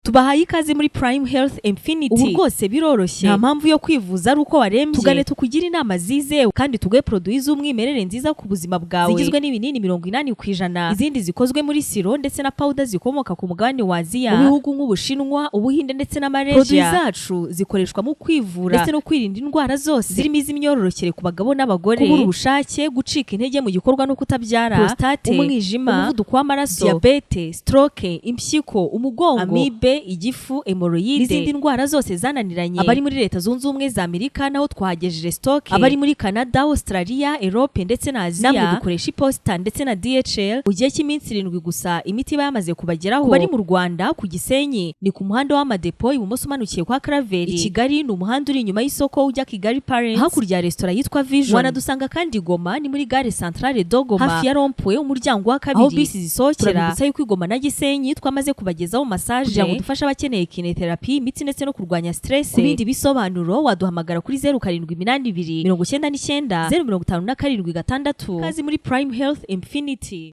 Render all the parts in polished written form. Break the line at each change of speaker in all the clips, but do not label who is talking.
Tubahaye ikaze muri Prime Health Infinity. Ubu rwose biroroshye, nta mpamvu yo kwivuza ari uko warembye. Tugane tukugire inama zizewe kandi tuguhe produit z'umwimerere nziza ku buzima bwawe, zigizwe n'ibinini 80%, izindi zikozwe muri sirop ndetse na powder zikomoka ku mugabane wa Aziya, mu bihugu nk'Ubushinwa, Ubuhinde ndetse na Malaysia. Produit zacu zikoreshwa mu kwivura ndetse no kwirinda indwara zose zirimo iz'imyororokere ku bagabo n'abagore, kubura ubushake, gucika intege mu gikorwa no kutabyara, prostate, umwijima, umuvuduko w'amaraso, diyabete, stroke, impyiko, umugongo, amibe, igifu, hémorroïde n'izindi ndwara zose zananiranye. Abari muri Leta Zunze Ubumwe za Amerika naho twahagejeje stock, abari muri Canada, Australia, Europe ndetse na Aziya namwe dukoresha iposita ndetse na DHL. Mu gihe cy'iminsi 7 gusa imiti iba yamaze kubageraho. Ku bari mu Rwanda, ku Gisenyi ni ku muhanda w'Amadepo, ibumoso umanukiye kwa Karaveri. I Kigali ni umuhanda uri inyuma y'isoko ujya Kigali Parents, hakurya ya resitora yitwa Vision. Wanadusanga kandi Goma, ni muri gare centrale de Goma, hafi ya rond-point, umuryango wa kabiri, aho bisi zisohokera. Turabibutsa yuko i Goma na Gisenyi twamaze kubagezaho massage kugira ngo dufashe abakeneye kinetherapy, imitsi ndetse no kurwanya stress. Ku bindi bisobanuro waduhamagara kuri 0782 99 0576. Kazi muri Prime Health Infinity.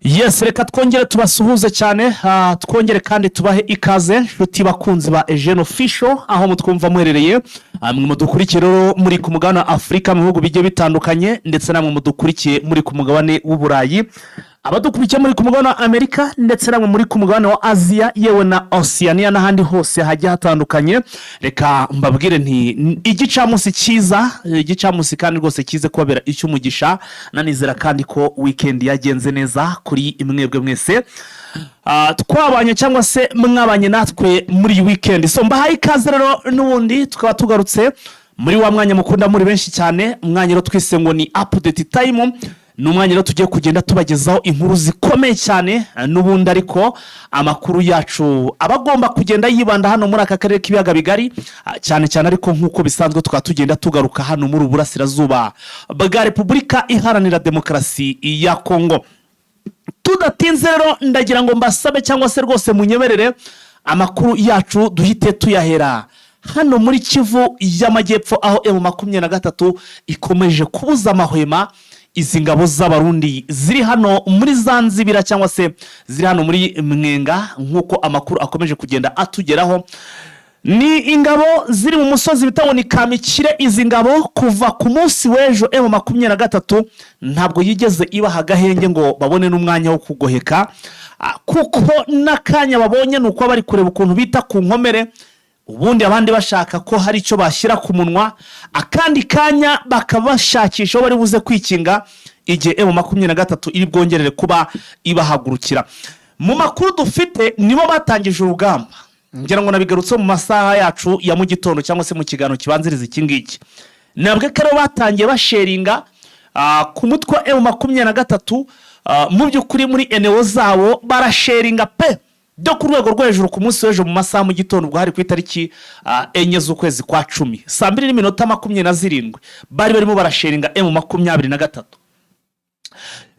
Yes, reka twongere tubasuhuze cyane, twongere kandi tubahe ikaze, inshuti bakunzi ba Ejene Official, aho mutwumva muherereye. Mwe mudukurikiye rero muri ku mugabane wa Afurika mu bihugu bigiye bitandukanye, ndetse namwe mudukurikiye muri ku mugabane w'Uburayi, abadukurikiye muri ku mugabane wa Amerika, ndetse namwe muri ku mugabane wa Aziya, yewe na Osiyaniya n'ahandi hose hagiye hatandukanye, reka mbabwire nti igicamunsi cyiza, igicamunsi kandi rwose kize kubabera icy'umugisha. Nanizera kandi ko weekend yagenze neza kuri mwebwe mwese twabanye cyangwa se mwabanye natwe muri iyi weekend. So mbahaye ikaze rero, n'ubundi tukaba tugarutse muri wa mwanya mukunda muri benshi cyane, umwanya rero twise ngo ni update time. Ni umwanya rero tugiye kugenda tubagezaho inkuru zikomeye cyane n'ubundi, ariko amakuru yacu aba agomba kugenda yibanda hano muri aka karere k'ibiyaga bigari, cyane cyane, ariko nk'uko bisanzwe tukaba tugenda tugaruka hano muri Uburasirazuba bwa Repubulika Iharanira Demokarasi ya Kongo. Tudatinze rero, ndagira ngo mbasabe cyangwa se rwose munyemerere amakuru yacu duhite tuyahera hano muri Kivu y'Amajyepfo, aho M23 ikomeje kubuza amahwema izi ngabo z'Abarundi ziri hano muri Zanzibira cyangwa se ziri hano muri Mwenga. Nk'uko amakuru akomeje kugenda atugeraho, ni ingabo ziri mu musozi bita ngo ni Kamikire. Izi ngabo kuva ku munsi w'ejo M23 ntabwo yigeze ibaha agahenge ngo babone n'umwanya wo kugoheka, kuko n'akanya babonye ni uko bari kureba ukuntu bita ku nkomere, ubundi abandi bashaka ko hari icyo bashyira ku munwa, akandi kanya bakabashakisha aho bari buze kwikinga igihe M23 iri bwongerere kuba ibahagurukira. Mu makuru dufite, nibo batangije urugamba. Ngira ngo nabigarutseho mu masaha yacu ya mu gitondo cyangwa se mu kiganiro kibanziriza iki ngiki. Nabwo ko rero batangiye basheringa ku mutwe wa M23, mu by'ukuri muri eneo zabo barasheringa pe byo ku rwego rwo hejuru. Ku munsi w'ejo mu masaha mu gitondo, ubwo hari ku itariki 4 z'ukwezi kwa 10, saa 2:27, bari barimo barasheringa M23.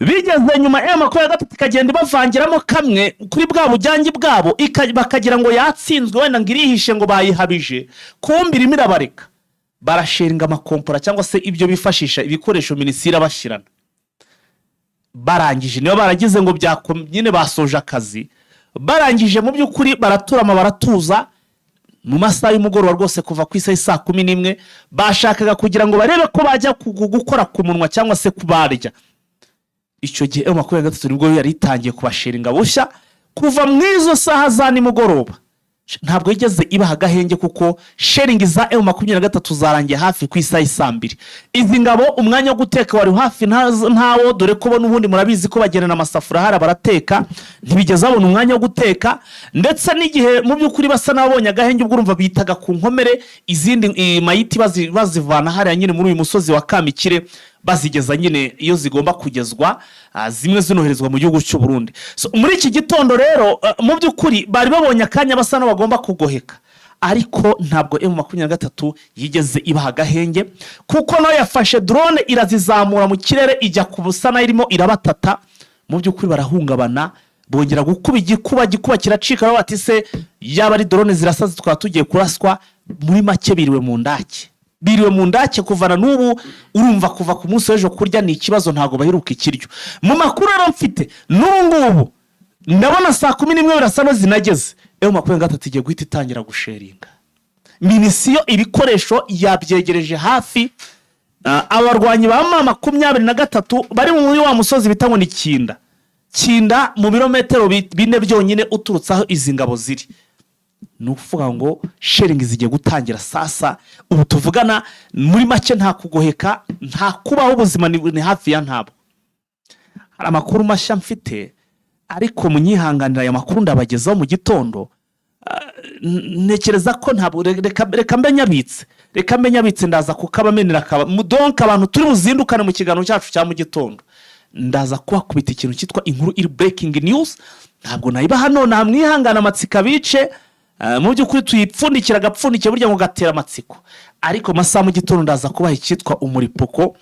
Bigeze nyuma M23 ikagenda ibavangiramo kamwe kuri bwa bujyangi bwabo, bakagira ngo yatsinzwe, wenda ngo irihishe, ngo bayihabije, kumbi irimo irabareka. Barasheringa amakompora cyangwa se ibyo bifashisha, ibikoresho minisitiri bashyirana. Barangije, niba baragize ngo nyine basoje akazi, barangije mu by'ukuri baraturama, baratuza. Mu masaha y'umugoroba rwose, kuva ku isaha saa 11, bashakaga kugira ngo barebe ko bajya gukora ku munwa cyangwa se kubarya. Icyo gihe M23 nibwo yari itangiye kubasheringa bushya. Kuva mu izo saha za nimugoroba ntabwo yigeze ibaha agahenge, kuko shelling za M23 zarangiye hafi ku isaha y'i 2. Izi ngabo umwanya wo guteka wari hafi ntawo, dore ko bo n'ubundi murabizi ko bagendana amasafuriya hariya barateka. Ntibigeze babona umwanya wo guteka, ndetse n'igihe mu by'ukuri basa n'ababonye agahenge, ubwo urumva bitaga ku nkomere, izindi mayiti bazivana hariya nyine muri uyu musozi wa Kamikire, bazigeza nyine iyo zigomba kugezwa, zimwe zinoherezwa mu gihugu cy'u Burundi. So, muri iki gitondo rero, mu by'ukuri bari babonye akanya basa n'abagomba kugoheka, ariko ntabwo M23 yigeze ibaha agahenge, kuko nayo yafashe drone irazizamura mu kirere, ijya ku busa nayo irimo irabatata. Mu by'ukuri barahungabana, bongera gukuba igikuba, gikuba kiracika. Baravuga bati: "Se yaba ari drone zirasa tukaba tugiye kuraswa?" Muri make biriwe mu ndake, biriwe mu ndake kuvana n'ubu. Urumva kuva ku munsi w'ejo kurya ni ikibazo, ntabwo baheruka ikiryo. Mu makuru rero mfite n'ubu ngubu Ndabona saa 11 birasa no zinageze, M23 igiye guhita itangira gushellinga munitions, ibikoresho yabyegereje hafi. Abarwanyi ba M23 bari muri wa musozi bita ngo ni Kinda Kinda, mu birometero 4 byonyine uturutse aho izi ngabo ziri. Ni ukuvuga ngo shelling zigiye gutangira sasa ubu tuvugana. Muri make, nta kugoheka, nta kubaho, ubuzima ni hafi ya ntabwo. Hari amakuru mashya mfite, ariko munyihanganira, aya makuru ndabagezaho mu gitondo. Ntekereza ko ntabwo, reka mbe nyabitse, reka mbe nyabitse, ndaza kukabamenera akaba donc abantu turi buzindukane mu kiganiro cyacu cya mu gitondo. Ndaza kubakubita ikintu cyitwa inkuru iri breaking news. Ntabwo nayibaha none mwihangana, amatsiko abice. Mu by'ukuri tuyipfundikira agapfundikiye burya ngo gatera amatsiko, ariko amasaha mu gitondo ndaza kubaha icyitwa umuripuko,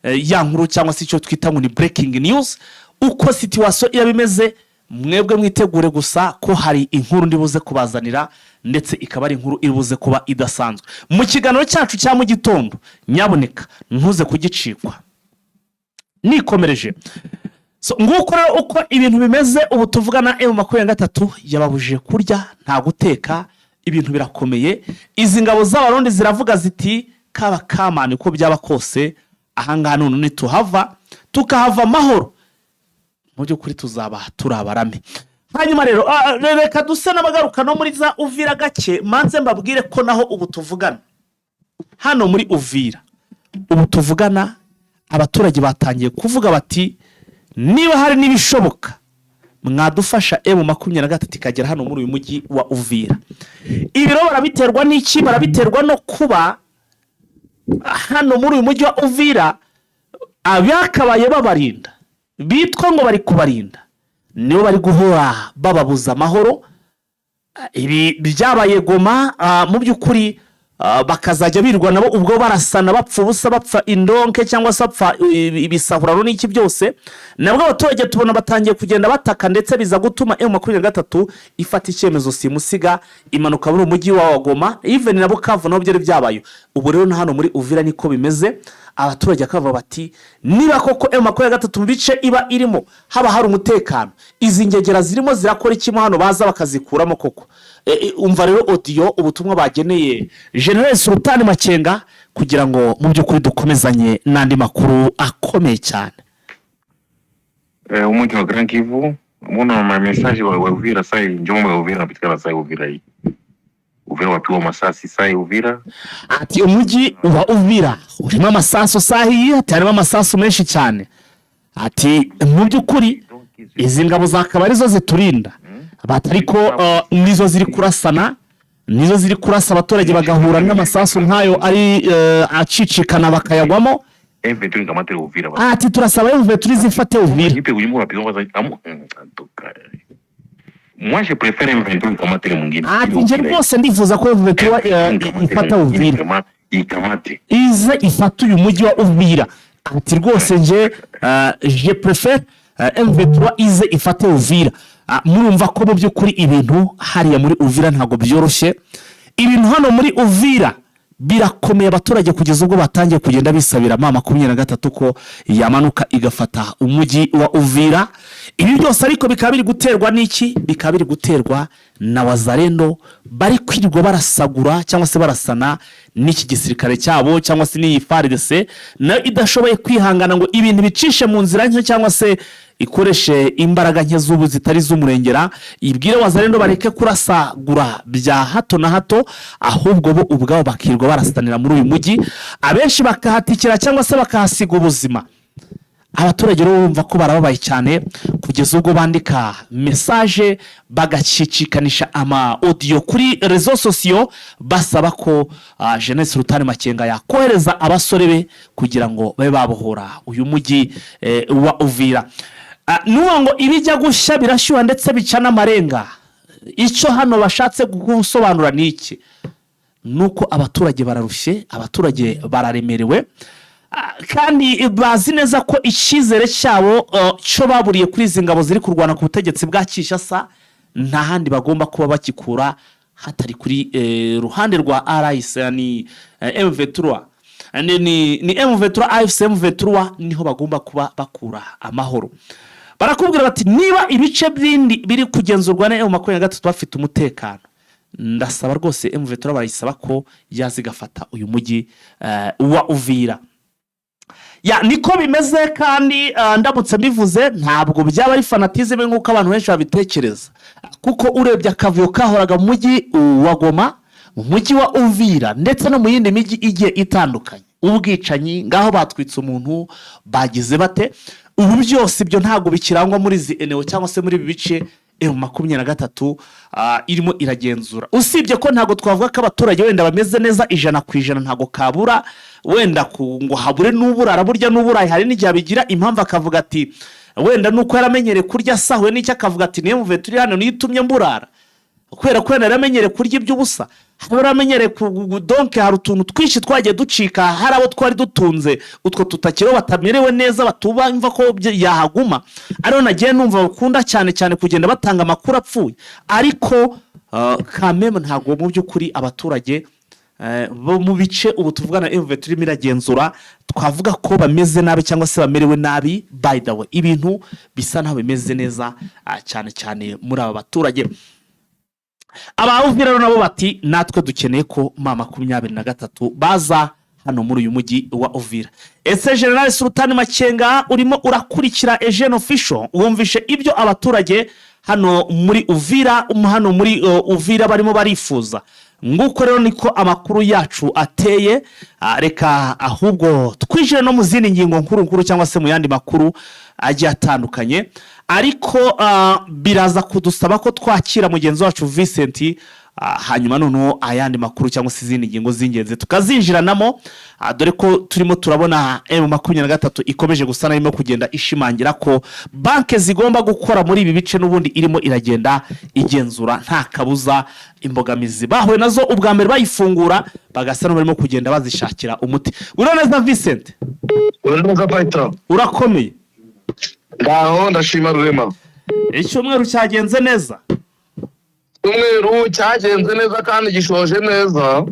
ya nkuru cyangwa se icyo twita ngo ni breaking news, uko situation iraba imeze. Mwebwe mwitegure gusa ko hari inkuru ndi buze kubazanira, ndetse ikaba ari inkuru iri buze kuba idasanzwe mu kiganiro cyacu cya mu gitondo. Nyaboneka ntuze kugicikwa. Nikomereje. So, nguko rero uko ibintu bimeze ubu tuvugana. M23 yababujije kurya, nta guteka, ibintu birakomeye. Izi ngabo z'Abarundi ziravuga ziti: "Kaba kamani, uko byaba kose ahangaha none nituhava tukahava amahoro, mu by'ukuri tuzaba turi abarame." Hanyuma rero reka duse n'abagaruka no muri za Uvira gake. Manze mbabwire ko naho ubu tuvugana, hano muri Uvira ubu tuvugana, abaturage batangiye kuvuga bati: "Niba hari n'ibishoboka mwadufasha M23 ikagera hano muri uyu mujyi wa Uvira." Ibi rero barabiterwa n'iki? Barabiterwa no kuba hano muri uyu mujyi wa Uvira abakabaye babarinda, bitwa ngo bari kubarinda, nibo bari guhora bababuza amahoro. Ibi byabaye Goma, mu by'ukuri bakazajya birirwa nabo ubwo barasana, bapfa ubusa, bapfa indonke cyangwa se bapfa ibisahurano n'iki byose. Nabwo abaturage tubona batangiye kugenda bataka, ndetse biza gutuma M23 ifata icyemezo simusiga, imanuka muri uyu mujyi wa Goma, even na Bukavu naho byari byabaye. Ubu rero na hano muri Uvira niko bimeze. Abaturage bakavuga bati: "Niba koko M23 mu bice iba irimo haba hari umutekano, izi ngegera zirimo zirakora iki mo hano? Baza bakazikuramo koko." Umva rero audio, ubutumwa bageneye General Sultani Makenga, kugira ngo mu by'ukuri dukomezanye n'andi makuru akomeye cyane.
Umujyi wa Grand Kivu, mbona ma message wa Uvira sai, njoo wa Uvira napatikana sai Uvira hii. Uvira wapigwa masasi sai Uvira.
Ati: "Umujyi wa Uvira urimo amasasu sahiyi." Ati: "Harimo amasasu menshi cyane." Ati: "Mu by'ukuri izi ngabo zakaba arizo ziturinda." Bati: "Ariko nizo ziri kurasana, nizo ziri kurasa abaturage, bagahura n'amasasu nk'ayo ari acicikana bakayagwamo."
M23 ikamate Uvira.
Ati: "Turasaba M23 zifate Uvira."
Ipe kujimbo unapigwa kwanza amu en tout cas. Moi, je préfère M23 ikamate mwingine.
Ati: "Njye rwose ndifuza ko M23 ifata Uvira."
Vraiment ikamate.
Ize ifate uyu mujyi wa Uvira. Ati: "Rwose nje je préfère M23 ize ifate Uvira." Murumva ko mu by'ukuri ibintu hariya muri Uvira ntabwo byoroshye. Ibintu hano muri Uvira birakomeye. Abaturage kugeza ubwo batangiye kugenda bisabira M23 ko yamanuka igafata umujyi wa Uvira. Ibi byose ariko bikaba biri guterwa n'iki? Bikaba biri guterwa na Wazalendo bari kwirirwa barasagura cyangwa se barasana n'iki gisirikare cyabo, cyangwa se n'iyi FARDC nayo idashoboye kwihangana ngo ibintu bicishe mu nzira nke, cyangwa se ikoreshe imbaraga nke z'ubu zitari z'umurengera, ibwire Wazalendo bareke kurasagura bya hato na hato, ahubwo bo ubwabo bakirwa barasanira muri uyu mujyi, abenshi bakahatikira cyangwa se bakahasiga ubuzima. Abaturage rero bumva ko barababaye cyane, kugeza ubwo bandika message, bagacicikanisha ama audio kuri réseaux sociaux, basaba ko Jeunesse Sultani Makenga yakohereza abasore be kugira ngo babe babohora uyu mujyi wa Uvira. Nuvuga ngo ibijya gushya birashyuha, ndetse bica n'amarenga. Icyo hano bashatse gusobanura ni iki? Ni uko abaturage bararushye, abaturage bararemerewe, kandi bazi neza ko icyizere cyabo cyo baburiye kuri izi ngabo ziri kurwana ku butegetsi bwa Kinshasa, nta handi bagomba kuba bakikura hatari kuri ruhande rwa RIC, ni M23, ni M23, AFC M23, niho bagomba kuba bakura amahoro. Barakubwira bati niba ibice bindi biri kugenzurwa na M23 bafite umutekano, ndasaba rwose M23, barayisaba ko yaza igafata uyu mujyi wa Uvira. Ya, niko bimeze. Kandi ndamutse mbivuze ntabwo byaba ari fanatisme nk'uko abantu benshi babitekereza, kuko urebye akavuyo kahoraga mu mujyi wa Goma, mu mujyi wa Uvira ndetse no mu yindi mijyi igiye itandukanye, ubwicanyi, ngaho batwitse umuntu, bagize bate, ubu byose ibyo ntabwo bikirangwa muri izi eneo cyangwa se muri ibi bice M23 irimo iragenzura. Usibye ko ntabwo twavuga ko abaturage wenda bameze neza 100%, ntabwo kabura wenda ngo habure n'uburara. Burya n'uburayi hari n'igihe abigira impamvu, akavuga ati wenda nuko yaramenyereye kurya asahuye n'icyo, akavuga ati niyo muvuye turi hano niyo itumye mburara, kubera ko wenda yaramenyereye kurya iby'ubusa, hari yaramenyereye donc hari utuntu twinshi twagiye ducika, hari abo twari dutunze utwo tutakiriho batamerewe neza, batubumva ko yahaguma. Ariho nagiye numva bakunda cyane cyane kugenda batanga amakuru apfuye, ariko kameme ntabwo mu by'ukuri abaturage bo mu bice ubu tuvugana M23 turimo iragenzura twavuga ko bameze nabi cyangwa se bamerewe nabi. By the way, ibintu bisa naho bimeze neza, cyane cyane muri aba baturage. Aba Uvira rero nabo bati natwe dukeneye ko M23 baza hano muri uyu mujyi wa Uvira. Ese General Sultani Makenga, urimo urakurikira Eugene Official, wumvishe ibyo abaturage hano muri Uvira, hano muri Uvira barimo barifuza? Nguko rero niko amakuru yacu ateye. Reka ahubwo twinjire no mu zindi ngingo nkuru nkuru cyangwa se mu yandi makuru agiye atandukanye, ariko biraza kudusaba ko twakira mugenzi wacu Vincent, hanyuma noneho ayandi makuru cyangwa se izindi ngingo z'ingenzi tukazinjiranamo, dore ko turimo turabona M23 ikomeje gusa n'irimo kugenda ishimangira ko banki zigomba gukora muri ibi bice n'ubundi irimo iragenda igenzura nta kabuza. Imbogamizi bahuye nazo ubwa mbere bayifungura bagasa n'abarimo kugenda bazishakira umuti. Uriho neza, Vincent?
Uranuka Payita.
Urakomeye?
Ngaho, ndashima Rurema.
Icyumweru cyagenze neza?
Icyumweru cyagenze neza kandi gishoje neza.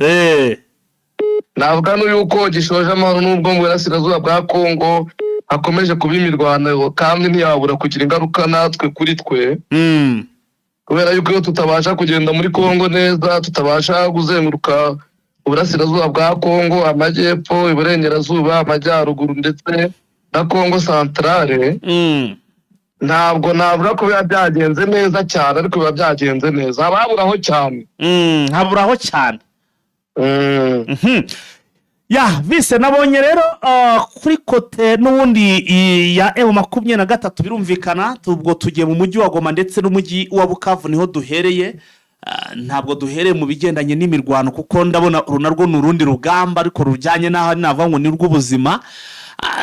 Navuga n'uko gishoje amahoro, n'ubwo mu burasirazuba bwa Kongo hakomeje kuba imirwano, kandi ntiyabura kugira ingaruka natwe kuri twe, kubera yuko iyo tutabasha kugenda muri Kongo neza, tutabasha kuzenguruka uburasirazuba bwa Kongo, amajyepfo, iburengerazuba, amajyaruguru ndetse na Kongo Centrale, ntabwo navuga ko biba byagenze neza cyane, ariko biba byagenze neza, haba haburaho cyane.
Haburaho cyane. Ya vise, nabonye rero kuri côté n'ubundi ya M23, birumvikana ubwo tugiye mu mujyi wa Goma ndetse n'umujyi wa Bukavu, niho duhereye. Ntabwo duhereye mu bigendanye n'imirwano, kuko ndabona uru narwo ni urundi rugamba, ariko rujyanye n'aho navuga ngo ni urw'ubuzima.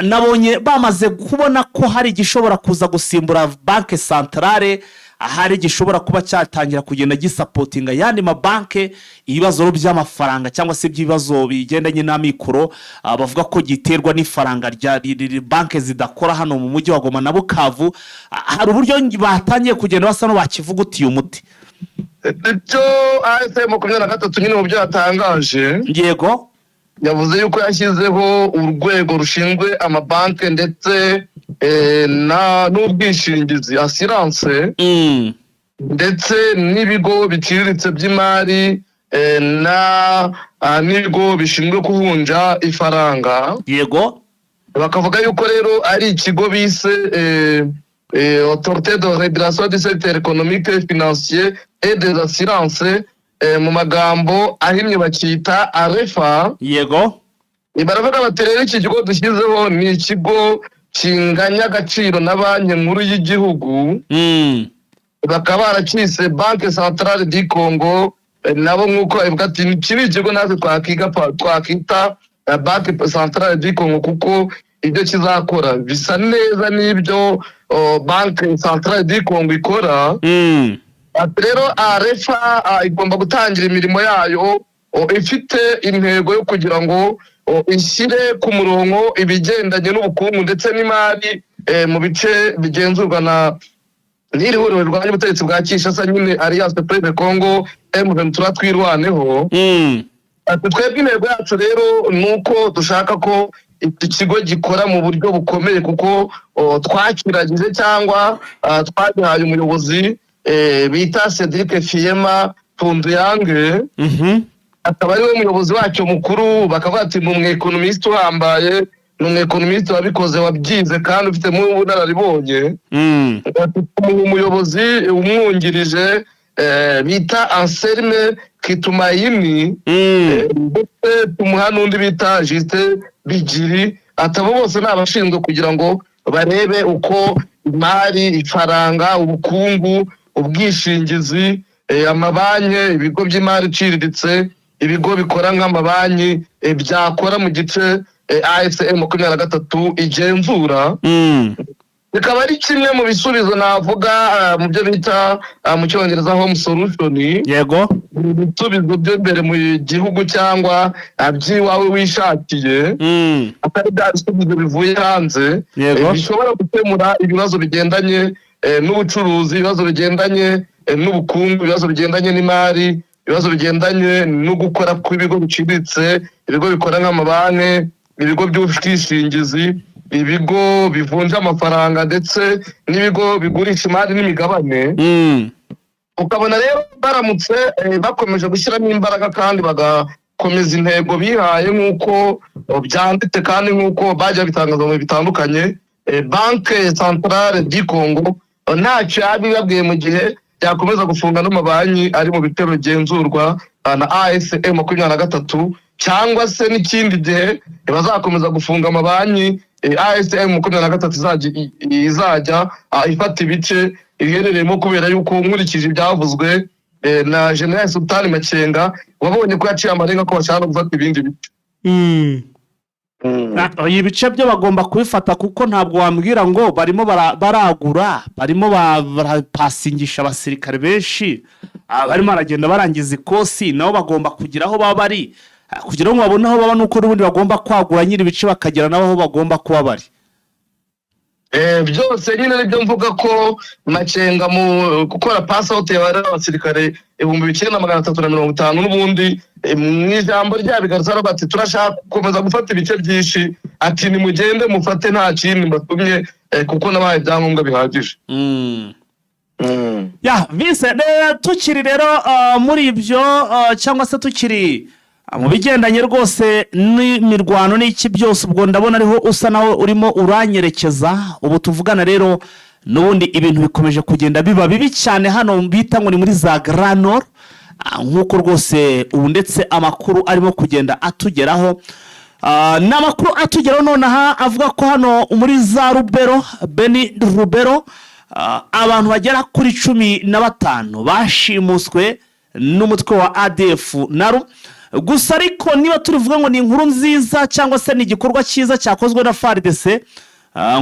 Nabonye bamaze kubona ko hari igishobora kuza gusimbura Banque Centrale, ahari gishobora kuba cyatangira kugenda gisupportinga ayandi mabanke ibibazo rero by'amafaranga cyangwa se iby'ibibazo bigendanye n'amikoro, bavuga ko giterwa n'ifaranga rya banke zidakora hano mu mujyi wa Goma na Bukavu. Hari uburyo batangiye kugenda basa n'abakivugutiye umuti.
Ibyo AFC 23 nyine mu byo yatangaje, yavuze yuko yashyizeho urwego rushinzwe amabanki ndetse n'ubwishingizi, assurance, ndetse n'ibigo biciriritse by'imari, n'ibigo bishinzwe kuvunja ifaranga. Bakavuga yuko rero ari ikigo bise Autorité de régulation du secteur économique et financier et des assurances, mu magambo ahinnye bakita AREFA. Baravuga bati rero iki kigo dushyizeho ni ikigo kinganya agaciro na Banki Nkuru y'igihugu. Bakaba baracyise Banque Centrale du Congo. Nabo nk'uko babivuga ati iki ni ikigo natwe twakita Banque Centrale du Congo, kuko ibyo kizakora bisa neza n'ibyo Banque Centrale du Congo ikora. Ati rero AREFA igomba gutangira imirimo yayo ifite intego yo kugira ngo ishyire ku murongo ibigendanye n'ubukungu ndetse n'imari mu bice bigenzurwa na n'iri huriro rirwanya ubutegetsi bwa Kinshasa nyine, Alliance Fleuve Congo, M23 Twirwaneho. Ati twebwe intego yacu rero ni uko dushaka ko Iki kigo gikora mu buryo bukomeye, kuko twakiragije cyangwa twagihaye umuyobozi bita Cedric Fiema Tunduyange, akaba ari we muyobozi wacyo mukuru. Bakavuga ati ni umwekonomisite uhambaye, ni umwekonomisite wabikoze, wabyize kandi ufitemo ubunararibonye. Tumuha umuyobozi umwungirije bita Anselme Kitumayini, ndetse tumuha n'undi bita Justin Bigiri. Atabo bose ni abashinzwe kugira ngo barebe uko imari, ifaranga, ubukungu, ubwishingizi, amabanki, ibigo by'imari iciriritse, ibigo bikora nk'amabanki byakora mu gice AFC M23 igenzura. Bikaba ari kimwe mu bisubizo navuga mu byo bita mu Cyongereza home solution, ibisubizo by'imbere mu gihugu cyangwa by'iwawe wishakiye, atari bya bisubizo bivuye hanze, bishobora gukemura ibibazo bigendanye n'ubucuruzi, ibibazo bigendanye n'ubukungu, ibibazo bigendanye n'imari, ibibazo bigendanye no gukora kw'ibigo biciriritse, ibigo bikora nk'amabanki, ibigo by'ubwishingizi, ibigo bivunja amafaranga, ndetse n'ibigo bigurisha imari n'imigabane. Ukabona rero baramutse bakomeje gushyiramo imbaraga kandi bagakomeza intego bihaye nk'uko byanditse kandi nk'uko bajya bitangaza mu bihe bitandukanye, Banque Centrale du Congo ntacyo yaba ibabwiye mu gihe yakomeza gufunga n'amabanki ari mu bice bigenzurwa na AFC M23, cyangwa se n'ikindi gihe bazakomeza gufunga amabanki, AFC M23 izajya ifata ibice iherereyemo, kubera yuko nkurikije ibyavuzwe na General Sultan Makenga, wabonye ko yaciye amarenga ko bashaka no gufata ibindi bice.
Ibice byo bagomba kubifata, kuko ntabwo wambwira ngo barimo baragura, barimo barapasingisha abasirikare benshi, barimo baragenda barangiza ikosi, nabo bagomba kugira aho baba bari. Kugira ngo babone aho baba nuko n'ubundi bagomba kwagura nyiri ibice, bakagera nabo aho bagomba kuba bari.
Byose nyine nibyo mvuga ko Makenga mu gukora pass out yabari abasirikare 9350, n'ubundi mu ijambo ryabigarutse aravuga ati turashaka gukomeza gufata ibice byinshi, ati nimugende mufate, nta kindi mbatumye, kuko nabahaye ibyangombwa bihagije.
Ya Vincent, tukiri rero muri ibyo, cyangwa se tukiri mu bigendanye rwose n'imirwano n'iki byose, ubwo ndabona ariho usa naho urimo uranyerekeza. Ubu tuvugana rero n'ubundi ibintu bikomeje kugenda biba bibi cyane hano bita ngo ni muri za Grand Nord, nk'uko rwose ubu ndetse amakuru arimo kugenda atugeraho. Ni amakuru atugeraho nonaha avuga ko hano muri za Rubero, Beni, Rubero, abantu bagera kuri 15 bashimuswe n'umutwe wa ADF NALU. Gusa ariko niba turivuga ngo ni inkuru nziza cyangwa se ni igikorwa cyiza cyakozwe na FARDC,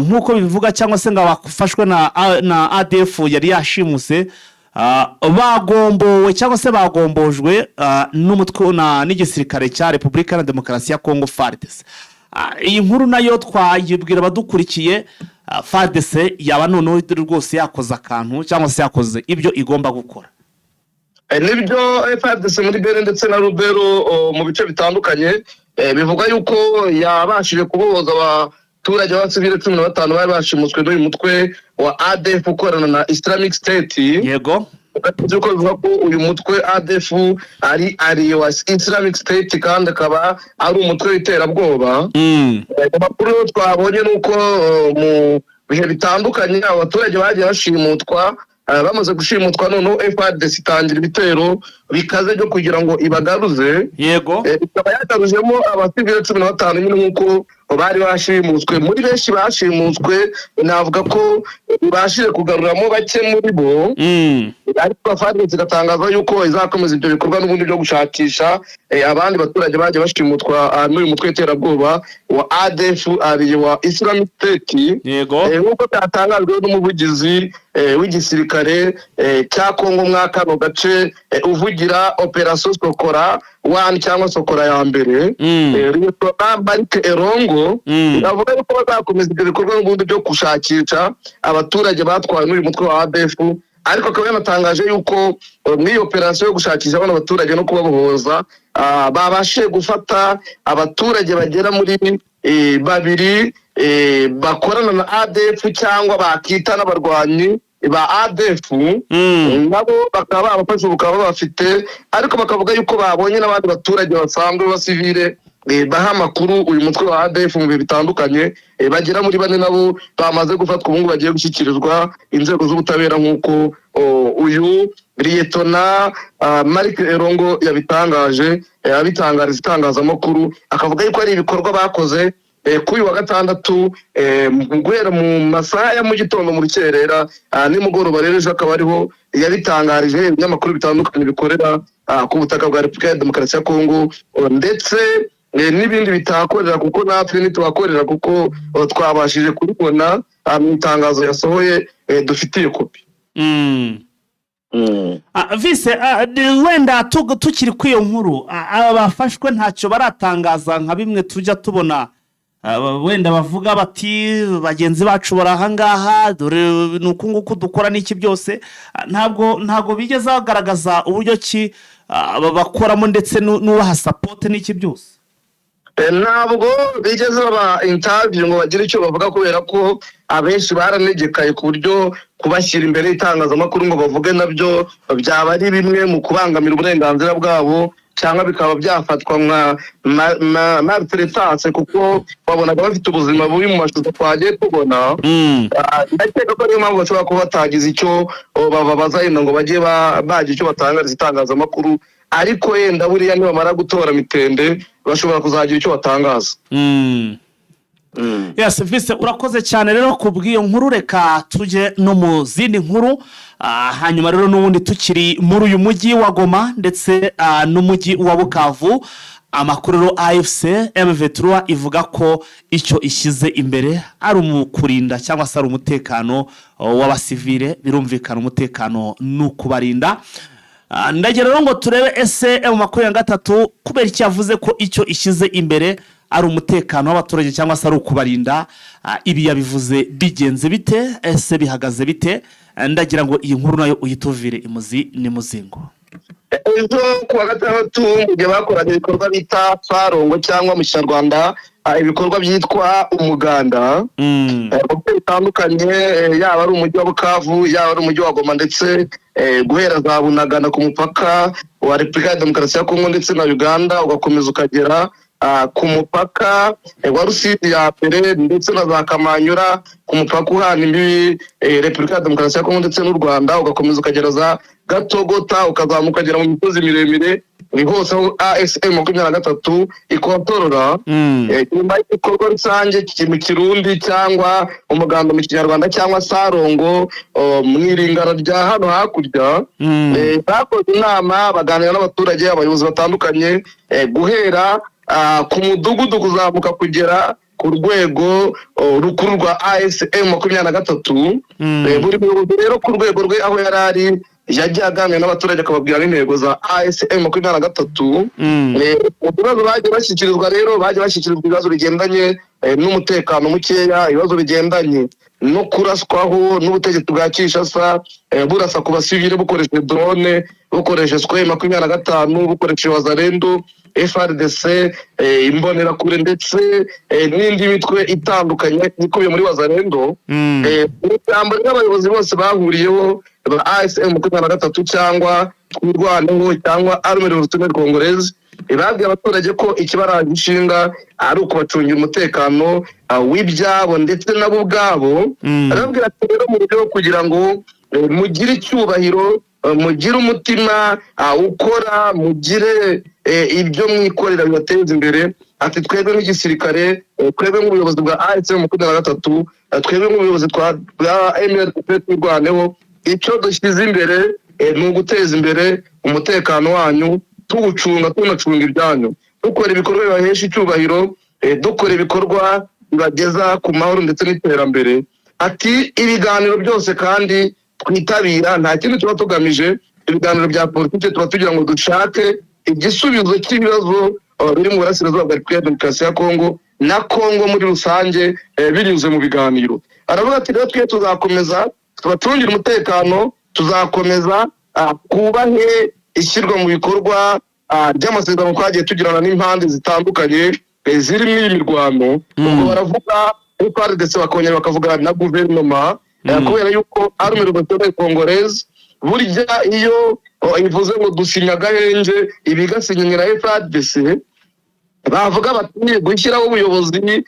nk'uko bivuga, cyangwa se ngo abafashwe na ADF yari yashimuse, bagombowe cyangwa se bagombojwe n'umutwe n'igisirikare cya Repubulika na Demokarasi ya Kongo, FARDC. Iyi nkuru nayo twayibwira abadukurikiye, FARDC yaba noneho rwose yakoze akantu cyangwa se yakoze ibyo igomba gukora.
Nibyo, FARDC muri Beni ndetse na Rubero, mu bice bitandukanye, bivugwa yuko yabashije kubohoza abaturage b'abasivile 15 bari bashimuswe n'uyu mutwe wa ADF ukorana na Islamic State. By'uko bivuga ko uyu mutwe ADF ari allié wa Islamic State kandi akaba ari umutwe w'iterabwoba. Amakuru twabonye ni uko mu bihe bitandukanye abaturage bagiye bashimutwa, bamaze gushimutwa noneho FARDC itangira ibitero bikaze byo kugira ngo ibagaruze. Ikaba yagarujemo abasivile 15 nyine nk'uko bari bashimutswe. Muri benshi bashimutswe, navuga ko ibashije kugaruramo bake muri bo, ariko FARDC igatangaza yuko izakomeza ibyo bikorwa n'ubundi byo gushakisha abandi baturage bagiye bashimutwa n'uyu mutwe w'iterabwoba wa ADF, allié wa Islamic State. Nk'uko byatangajwe n'umuvugizi w'igisirikare cya Kongo mwa kano gace, uvugira Operation Sokola 1 cyangwa Sokola ya mbere, Lieutenant Marc Erongo, avuga yuko bazakomeza ibyo bikorwa n'ubundi byo gushakisha abaturage batwawe n'uyu mutwe wa ADF, ariko akaba yanatangaje yuko muri iyo operasiyo yo gushakisha bano baturage no kubabohoza, babashije gufata abaturage bagera muri babiri bakorana na ADF cyangwa bakita n'abarwanyi ba ADF, nabo bakaba babafashe, bukaba babafite, ariko bakavuga yuko babonye n'abandi baturage basanzwe b'abasivile baha amakuru uyu mutwe wa ADF mu bihe bitandukanye, bagera muri bane, nabo bamaze gufatwa, ubu ngubu bagiye gushyikirizwa inzego z'ubutabera, nk'uko uyu Liyetona Marc Erongo yabitangaje, abitangariza itangazamakuru, akavuga yuko ari ibikorwa bakoze kuri uyu wa gatandatu, guhera mu masaha ya mu gitondo, mu rukerera, nimugoroba. Rero ejo akaba ariho yabitangarije ibinyamakuru bitandukanye bikorera ku butaka bwa Repubulika ya Demokarasi ya Kongo, ndetse n'ibindi bitahakorera, kuko natwe ntituhakorera, kuko twabashije kubibona mu itangazo yasohoye, dufitiye kopi.
Vise, wenda tukiri kuri iyo nkuru, aba bafashwe ntacyo baratangaza nka bimwe tujya tubona, wenda bavuga bati: "Bagenzi bacu bari ahangaha, dore ni uku nguku dukora," n'iki byose. Ntabwo bigeze bagaragaza uburyo ki bakoramo ndetse n'ubaha support n'iki byose?
Ntabwo bigeze baba interview ngo bagire icyo bavuga, kubera ko abenshi baranegekaye, ku buryo kubashyira imbere y'itangazamakuru ngo bavuge nabyo byaba ari bimwe mu kubangamira uburenganzira bwabo, cyangwa bikaba byafatwa nka maltraitance, kuko wabonaga bafite ubuzima bubi mu mashusho twagiye tubona. Ndakeka ko ariyo mpamvu bashobora kuba batagize icyo bababaza yenda ngo bajye bagira icyo batangariza itangazamakuru, ariko yenda buriya nibamara gutora mitende bashobora kuzagira icyo batangaza.
Yes, Vise, urakoze cyane rero ku bw'iyo nkuru. Reka tujye no mu zindi nkuru. Hanyuma rero n'ubundi tukiri muri uyu mujyi wa Goma ndetse n'umujyi wa Bukavu, amakuru rero, AFC M23 ivuga ko icyo ishyize imbere ari umukurinda cyangwa se ari umutekano w'abasivile. Birumvikana, umutekano ni ukubarinda. Ndagira rero ngo turebe ese M23 kubera icyo yavuze ko icyo ishyize imbere ari umutekano w'abaturage cyangwa se ari ukubarinda? Ibi yabivuze bigenze bite? Ese bihagaze bite? Ndagira ngo iyi nkuru nayo uyituvire imuzi n'imuzingo.
Ejo ku wa gatandatu, mu gihe bakoraga ibikorwa bita sarongo, cyangwa mu Kinyarwanda ibikorwa byitwa umuganda, mu bice bitandukanye, yaba ari umujyi wa Bukavu, yaba ari umujyi wa Goma, ndetse guhera za Bunagana ku mupaka wa Repubulika ya Demokarasi ya Kongo ndetse na Uganda, ugakomeza ukagera ku mupaka wa Rusizi ya mbere, ndetse na za Kamanyura ku mupaka uhana imbibi Repubulika ya Demokarasi ya Kongo ndetse n'u Rwanda, ugakomeza ukagera za Gatogota, ukazamuka ukagera mu misozi miremire, ni hose aho AFC M23 ikontorora. Nyuma y'igikorwa rusange mu Kirundi cyangwa umuganda mu Kinyarwanda cyangwa sarongo mu iringara rya hano hakurya, bakoze inama, baganira n'abaturage, abayobozi batandukanye, guhera ku mudugudu kuzamuka kugera ku rwego rukuru rwa AFC M23. Buri muyobozi rero ku rwego rwe aho yari ari yagiye aganira n'abaturage, akababwira n'intego za AFC M23. Mu bibazo bagiye bashyikirizwa rero, bagiye bashyikirizwa ibibazo bigendanye n'umutekano mukeya, ibibazo bigendanye no kuraswaho n'ubutegetsi bwa Kinshasa, burasa ku basivile bukoresheje drone, bukoresheje Sukhoi 25, bukoresheje Wazalendo, FARDC, Imbonerakure, ndetse n'indi mitwe itandukanye ikubiye muri Wazalendo. Mu ijambo ry'abayobozi bose bahuriyeho ba AFC M23 cyangwa Twirwaneho cyangwa Armée Révolutionnaire Congolaise, babwiye abaturage ko ikibaranga ishinga ari ukubacungira umutekano w'ibyabo ndetse nabo ubwabo. Arababwira ati: "Rero mu buryo bwo kugira ngo mugire icyubahiro, mugire umutima ukora, mugire ibyo mwikorera bibateza imbere," ati: "twebwe nk'igisirikare, twebwe nk'ubuyobozi bwa AFC M23, twebwe nk'ubuyobozi bwa MRP Twirwaneho, icyo dushyize imbere ni uguteza imbere umutekano wanyu, tuwucunga, tunacunga ibyanyu, dukora ibikorwa bibahesha icyubahiro, dukora ibikorwa bibageza ku mahoro ndetse n'iterambere." Ati: "Ibiganiro byose kandi twitabira nta kindi tuba tugamije, ibiganiro bya politiki, tuba tugira ngo dushake igisubizo cy'ibibazo biri mu burasirazuba bwa Repubulika ya Demokarasi ya Kongo na Kongo muri rusange, binyuze mu biganiro." Aravuga ati: "Rero twe tuzakomeza tubacungire umutekano, tuzakomeza twubahe ishyirwa mu bikorwa ry'amasezerano twagiye tugirana n'impande zitandukanye." zirimo iyi mirwano. Ubwo baravuga FARDC, bakongera bakavuga na guverinoma, kubera yuko Armée Révolutionnaire Congolaise burya iyo ivuze ngo dusinya agahenge, iba igasinyira FARDC. Bavuga bati gushyiraho ubuyobozi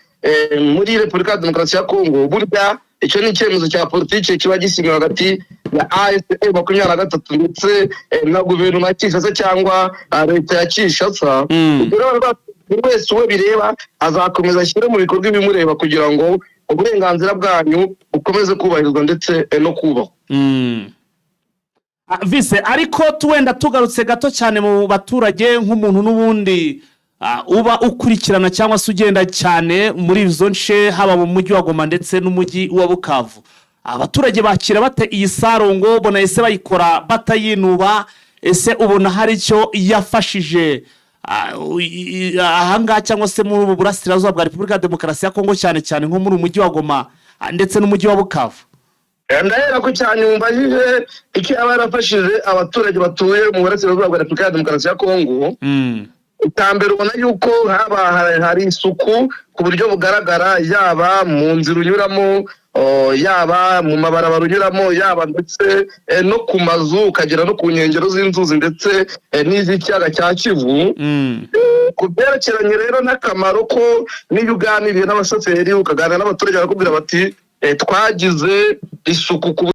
muri Repubulika ya Demokarasi ya Kongo, burya icyo ni icyemezo cya politiki kiba gisinywe hagati ya AFC M23 ndetse na guverinoma ya Kinshasa cyangwa leta ya Kinshasa. Ubwo rero buri wese uwo bireba azakomeza ashyire mu bikorwa ibimureba kugira ngo uburenganzira bwanyu bukomeze kubahirizwa ndetse no kubahwa.
Vise, ariko wenda tugarutse gato cyane mu baturage, nk'umuntu n'ubundi uba ukurikirana cyangwa se ugenda cyane muri izo nce, haba mu mujyi wa Goma ndetse n'umujyi wa Bukavu, abaturage bakira bate iyi sarongo? Bona ese bayikora batayinuba? Ese ubona hari icyo yafashije ahangaha cyangwa se muri ubu burasirazuba bwa Repubulika ya Demokarasi ya Kongo, cyane cyane nko muri uyu mujyi wa Goma ndetse n'umujyi wa Bukavu?
Ndahera ku cyane mumbajije icyo yaba yarafashije abaturage batuye mu burasirazuba bwa Repubulika ya Demokarasi ya Kongo. Icya mbere, ubona yuko haba hari isuku ku buryo bugaragara, yaba mu nzira unyuramo, yaba mu mabarabara unyuramo, yaba ndetse no ku mazu, ukagera no ku nkengero z'inzuzi ndetse n'iz'ikiyaga cya Kivu. Ku byerekeranye rero n'akamaro ko, n'iyo uganiriye n'abashoferi, ukaganira n'abaturage, barakubwira bati twagize isuku ku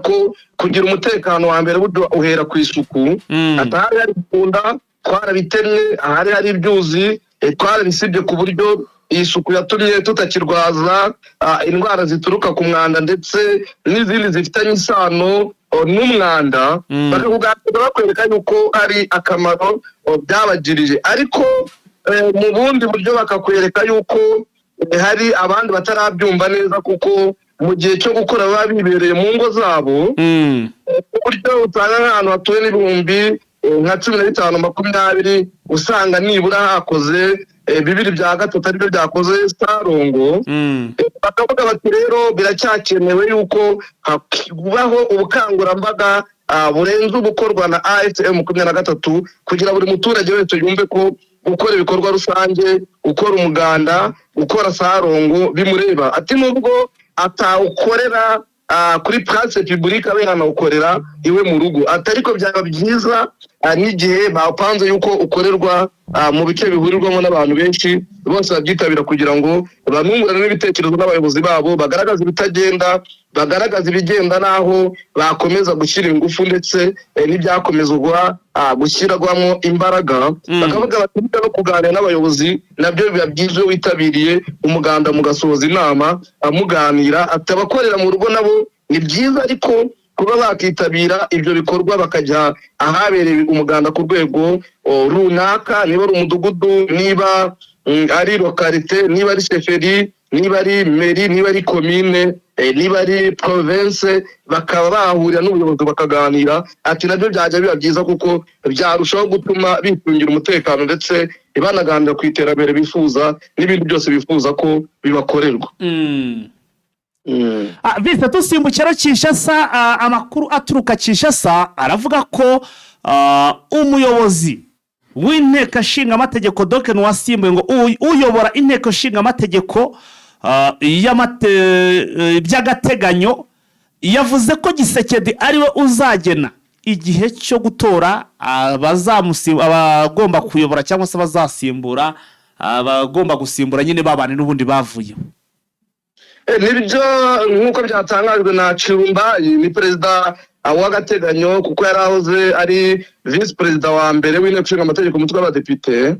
ko kugira umutekano wa mbere burya uhera ku isuku. Atahari hari ikunda twarabitemye, ahari hari ibyuzi twarabisibye, ku buryo iyi suku yatumye tutakirwaza indwara zituruka ku mwanda ndetse n'izindi zifitanye isano n'umwanda. Bakakuganiriza bakwereka yuko hari akamaro byabagirije, ariko mu bundi buryo bakakwereka yuko hari abandi batarabyumva neza, kuko mu gihe cyo gukora baba bibereye mu ngo zabo, ku buryo usanga nk'ahantu hatuwe n'ibihumbi nka 15, 20, usanga nibura hakoze 2/3 aribyo byakoze sarongo. Bakavuga bati rero biracyakenewe yuko habaho ubukangurambaga burenze ubukorwa na AFC M23, kugira buri muturage wese yumve ko gukora ibikorwa rusange, gukora umuganda, gukora sarongo bimureba. Ati nubwo atawukorera kuri place publique, abe yanawukorera iwe mu rugo. Ati ariko byaba byiza n'igihe bapanze yuko ukorerwa mu bice bihurirwamo n'abantu benshi bose babyitabira, kugira ngo banungurane n'ibitekerezo n'abayobozi babo, bagaragaze ibitagenda, bagaragaze ibigenda n'aho bakomeza gushyira ingufu ndetse n'ibyakomezwa gushyirwamo imbaraga. Bakavuga bati burya no kuganira n'abayobozi nabyo biba byiza iyo witabiriye umuganda mugasoza inama muganira. Ati abakorera mu rugo nabo ni byiza, ariko kuba bakitabira ibyo bikorwa bakajya ahabereye umuganda ku rwego runaka, niba ari umudugudu, niba ari localité, niba ari chefferie, niba ari mairie, niba ari komine, niba ari province, bakaba bahahurira n'ubuyobozi bakaganira. Ati nabyo byajya biba byiza kuko byarushaho gutuma bicungira umutekano ndetse banaganira ku iterambere bifuza n'ibindi byose bifuza ko bibakorerwa.
Vise, dusimbukira Kinshasa, amakuru aturuka Kinshasa aravuga ko umuyobozi w'inteko nshinga amategeko doke wasimbuye ngo uyobora inteko nshinga amategeko by'agateganyo yavuze ko Tshisekedi ariwe uzagena igihe cyo gutora abagomba kuyobora cyangwa se abazasimbura, abagomba gusimbura nyine babane n'ubundi bavuyeho.
Nibyo, nk'uko byatangajwe na Tshilumbayi, ni perezida w'agateganyo kuko yari ahoze ari visi perezida wa mbere w'inteko ishinga amategeko, umutwe w'abadepite.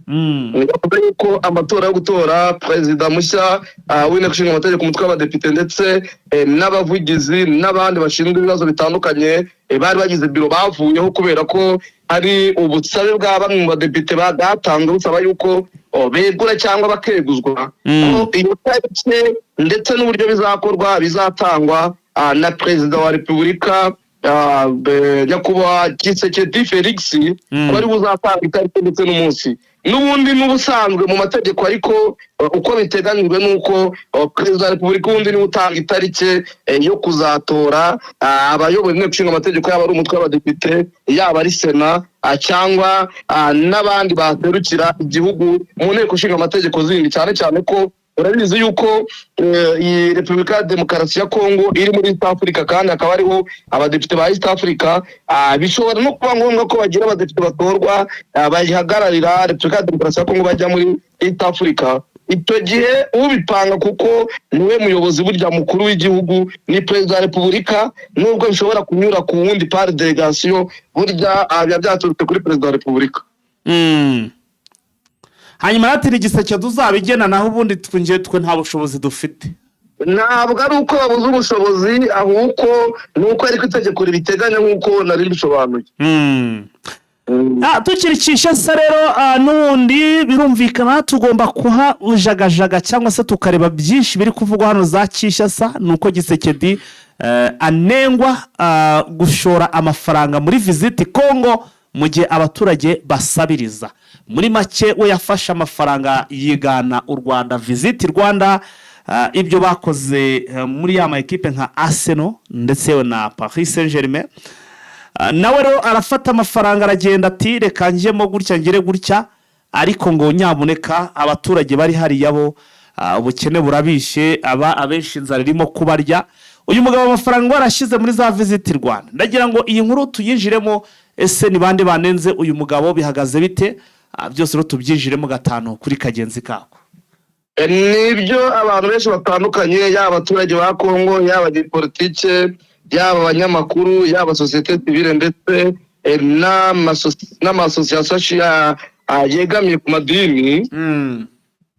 Bavuga yuko amatora yo gutora perezida mushya w'inteko ishinga amategeko, umutwe w'abadepite, ndetse n'abavugizi n'abandi bashinzwe ibibazo bitandukanye bari bagize biro bavuyeho, kubera ko hari ubusabe bwa bamwe mu badepite bwatanzwe busaba yuko begura cyangwa bakeguzwa, ko iyo tariki ndetse n'uburyo bizakorwa bizatangwa na perezida wa repubulika, nyakubahwa Tshisekedi Felix, ko ari we uzatanga itariki ndetse n'umunsi. N'ubundi n'ubusanzwe mu mategeko, ariko uko biteganyijwe nuko Perezida wa Repubulika ubundi niwe utanga itariki yo kuzatora abayoboye Inteko Ishinga Amategeko, yaba ari umutwe w'abadepite, yaba ari Sena, cyangwa n'abandi baserukira igihugu mu Nteko Ishinga Amategeko zindi, cyane cyane ko urabizi yuko iyi Repubulika ya Demokarasi ya Kongo iri muri East Africa, kandi hakaba hariho abadepite ba East Africa. Bishobora no kuba ngombwa ko bagira abadepite batorwa bayihagararira, Repubulika ya Demokarasi ya Kongo, bajya muri East Africa. Icyo gihe ubipanga, kuko niwe muyobozi burya mukuru w'igihugu, ni Perezida wa Repubulika, nubwo bishobora kunyura ku wundi par délégation, burya biba byaturutse kuri Perezida wa Repubulika.
Hanyuma natira igiseke tuzabigena, naho ubundi twe nta bushobozi dufite.
Ntabwo ari uko babuze ubushobozi, ahubwo ni uko ariko itegeko ribiteganya nk'uko nari mbisobanuye.
Tukiri Kinshasa rero, n'ubundi birumvikana tugomba kuhajagajaga cyangwa se tukareba byinshi biri kuvugwa hano za Kinshasa. Ni uko Tshisekedi anengwa gushora amafaranga muri Visit Congo mu gihe abaturage basabiriza. Muri make, we yafashe amafaranga yigana u Rwanda, Visit Rwanda, ibyo bakoze muri ya ma ekipe nka Arsenal ndetse yewe na Paris Saint Germain. Nawe rero arafata amafaranga aragenda, ati reka njyemo gutya, ngere gutya, ariko ngo nyamuneka abaturage bari hariya bo ubukene burabishe, aba abenshi inzara irimo kubarya. Uyu mugabo amafaranga warashyize muri za Visit Rwanda. Ndagira ngo iyi nkuru tuyinjiremo. Ese ni bande banenze uyu mugabo? Bihagaze bite? Byose rero tubyinjiremo gatanu kuri kagenzi kako.
Nibyo, abantu benshi batandukanye, yaba abaturage ba Kongo, yaba abanyepolitike, yaba abanyamakuru, yaba sosiyete sivile, ndetse n'amasosiyasiyo yegamiye ku madini,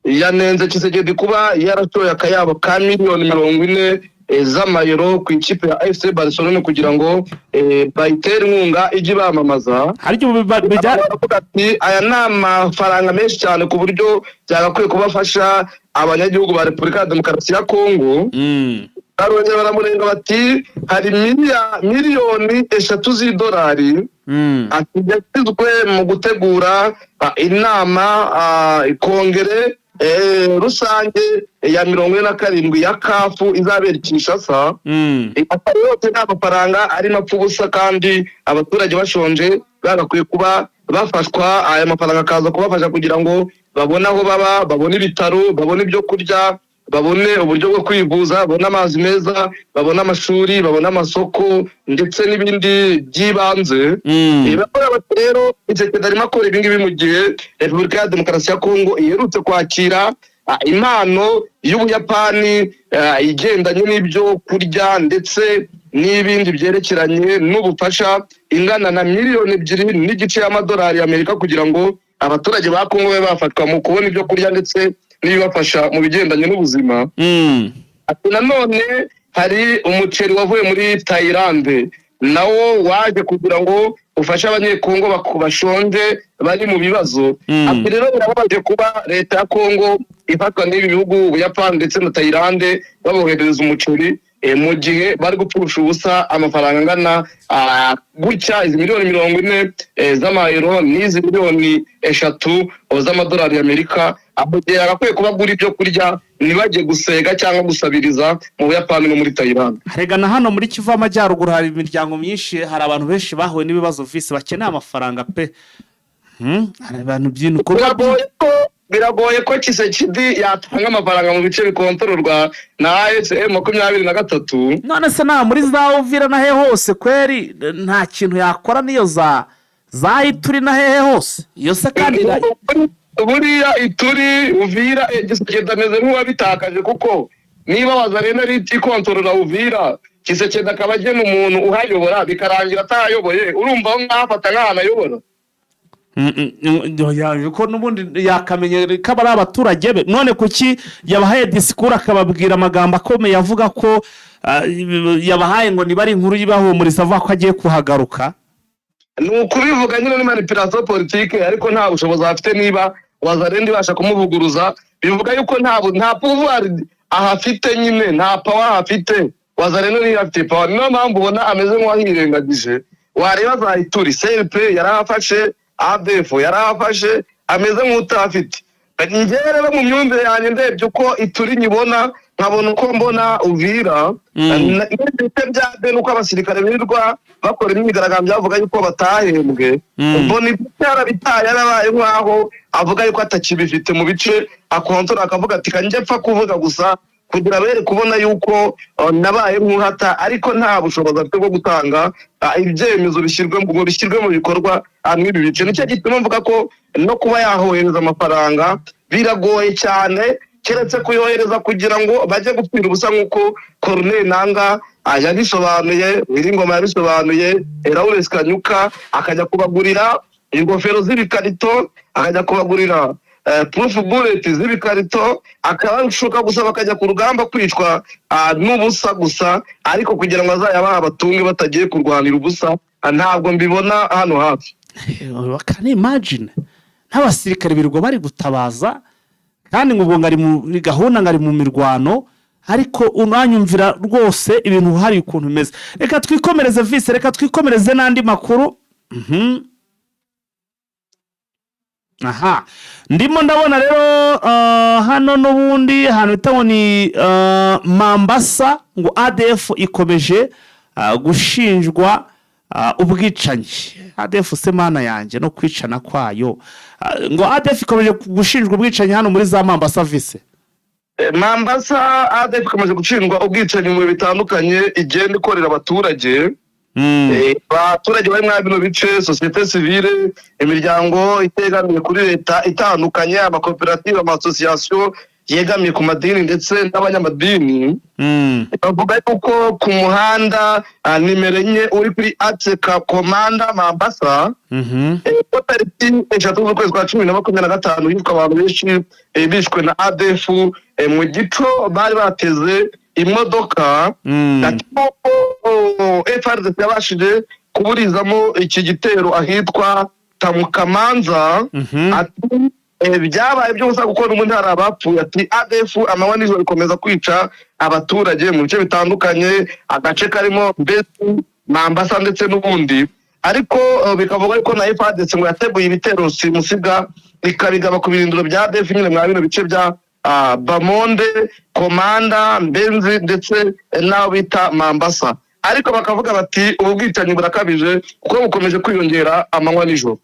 yanenze Tshisekedi kuba yaratoye akayabo ka miliyoni 40 z'amayero ku ikipe ya FC Barcelone kugira ngo bayitere inkunga ijye ibamamaza.
Hari igihe
Baravuga ati aya ni amafaranga menshi cyane ku buryo byagakwiye kubafasha abanyagihugu ba Repubulika ya Demokarasi ya Kongo. Barongera baramurenga bati hari miliyoni 3 z'idolari ati yashyizwe mu gutegura inama, kongere rusange ya 47 ya CAF izabera i Kinshasa. Atari yose ni amafaranga arimo apfa ubusa kandi abaturage bashonje, bagakwiye kuba bafashwa. Aya mafaranga akaza kubafasha kugira ngo babone aho baba, babone ibitaro, babone ibyo kurya, babone uburyo bwo kwivuza, babone amazi meza, babone amashuri, babone amasoko ndetse n'ibindi by'ibanze. Bakora bati rero Tshisekedi arimo akora ibingibi mu gihe Repubulika ya Demokarasi ya Kongo iherutse kwakira impano y'Ubuyapani igendanye n'ibyo kurya ndetse n'ibindi byerekeranye n'ubufasha, ingana na miliyoni 2.5 y'amadolari y'Amerika, kugira ngo abaturage ba Kongo babe bafatwa mu kubona ibyo kurya ndetse n'ibibafasha mu bigendanye n'ubuzima. Ati nanone hari umuceri wavuye muri Tayilande, nawo waje kugira ngo ufashe Abanyekongo bashonje bari mu bibazo. Ati rero birababaje kuba leta ya Kongo ifatwa n'ibi bihugu, Ubuyapani ndetse na Tayilande, baboherereza umuceri mu gihe bari gupfusha ubusa amafaranga angana gutya, izi miliyoni 40 z'amayero n'izi miliyoni 3 z'amadolari y'Amerika, mu gihe agakwiye kuba agura ibyo kurya, ntibajye gusega cyangwa gusabiriza mu Buyapani no muri Tayilande.
Rega na hano muri Kivu y'Amajyaruguru hari imiryango myinshi, hari abantu benshi bahuye n'ibibazo visi bakeneye amafaranga pe. Hari abantu byinshi
Biragoye ko Tshisekedi yatanga amafaranga mu bice bikontororwa na AFC M23.
None se nta muri za Uvira na hehe hose kweri nta kintu yakora? Niyo za Ituri na hehe hose iyo se kandi
Buriya Ituri, Uvira, Tshisekedi ameze nk'uwabitakaje, kuko niba Wazalendo ari ikontorora Uvira, Tshisekedi akaba agena umuntu uhayobora bikarangira atahayoboye, urumva aho ngaho afata nk'ahantu ayobora.
Ko n'ubundi yakamenye ko aba ari abaturage be. None kuki yabahaye disikuru akababwira amagambo akomeye, avuga ko yabahaye ngo niba ari inkuru y'ibahumuriza, avuga ko agiye kuhagaruka?
Ni ukubivuga nyine, ni manipulation politique, ariko nta bushobozi afite. Niba Wazalendo ibasha kumuvuguruza, bivuga yuko nta pouvoir ahafite nyine, nta power ahafite. Wazalendo niyo afite power, niyo mpamvu ubona ameze nk'uwahirengagije. Wareba za Ituri, CRP yarahafashe, ADF yarahafashe, Ameze nk'utafite. Njyewe rero, mu myumvire yanjye, ndebye uko Ituri nyibona, nkabona uko mbona Uvira n'ibice bya Beni, uko abasirikare birirwa bakora imyigaragambyo bavuga yuko batahembwe, mbona ibyo yarabitaye, yarabaye nk'aho avuga yuko atakibifite mu bice akontora, akavuga ati: "Kanjye mpfa kuvuga gusa kugira bere kubona yuko nabaye nk'uhata," ariko nta bushobozi afite bwo gutanga ibyemezo bishyirwe mu bikorwa mw'ibi bice. Nicyo gituma mvuga ko no kuba yahohereza amafaranga biragoye cyane, keretse kuyohereza kugira ngo bajye gupfira ubusa, nk'uko Corneille Nanga yabisobanuye, Wiringoma yabisobanuye, Lawrence Kanyuka akajya kubagurira ingofero z'ibikarito, akajya kubagurira proof bullet z'ibikarito, akabashuka gusa bakajya ku rugamba kwicwa n'ubusa gusa, ariko kugira ngo azayabahe abatunge batagiye kurwanira ubusa, ntabwo mbibona hano hafi.
Can imagine, n'abasirikare birirwa bari gutabaza, kandi ngo ubwo ngo ari muri gahunda, ngo ari mu mirwano, ariko unanyumvira rwose ibintu hari ukuntu bimeze. Reka twikomereze vise, reka twikomereze n'andi makuru. Aha ndimo ndabona rero hano n'ubundi ahantu bita ngo ni Mambasa, ngo ADF ikomeje gushinjwa ubwicanyi. ADF se mana yanjye, no kwicana kwayo! Ngo ADF ikomeje gushinjwa ubwicanyi hano muri za Mambasa, vise.
Mambasa, ADF ikomeje gushinjwa ubwicanyi mu bihe bitandukanye igenda ikorera abaturage. Abaturage bari muri bino bice, sosiyete sivile, imiryango itegamiye kuri leta itandukanye, amakoperative, amasosiyasiyo yegamiye ku madini ndetse n'abanyamadini, bavuga yuko ku muhanda nimero 4 uri kuri axe ka Komanda Mambasa, ko tariki 3 z'ukwezi kwa 10 na 25 hishwe abantu benshi, bishwe na ADF mu gico bari bateze imodoka. Ati ko FARDC yabashije kuburizamo iki gitero ahitwa Tamukamanza. Ati byabaye by'ubusa kuko n'ubundi hari abapfuye. Ati ADF amanywa nijoro ikomeza kwica abaturage mu bice bitandukanye, agace karimo Mbezi, Mambasa ndetse n'ubundi. Ariko bikavuga yuko na FARDC ngo yateguye ibitero simusiga, ikabigaba ku birindiro bya ADF nyine mwa bino bice bya Bamonde, Komanda, Mbenzi ndetse n'aho bita Mambasa. Ariko bakavuga bati ubu bwicanyi burakabije kuko bukomeje kwiyongera amanywa nijoro.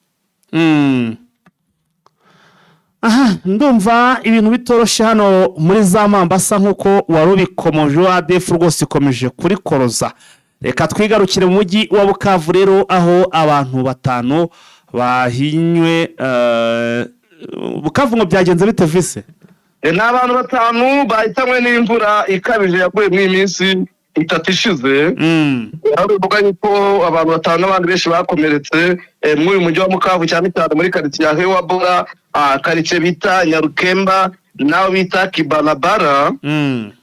Aha ndumva ibintu bitoroshye hano muri za Mambasa, nk'uko wari ubikomoje, ADF rwose ikomeje kurikoroza. Reka twigarukire mu mujyi wa Bukavu rero, aho abantu batanu bahinywe. Bukavu ngo byagenze bite, vise?
Ni abantu batanu bahitanywe n'imvura ikabije yaguye muri iyi minsi 3 ishize, aho bivuga yuko abantu batanu n'abandi benshi bakomeretse muri uyu mujyi wa Mukavu, cyane cyane muri karitsiye ya Hewabora, karitsiye bita Nyarukemba n'aho bita Kibarabara.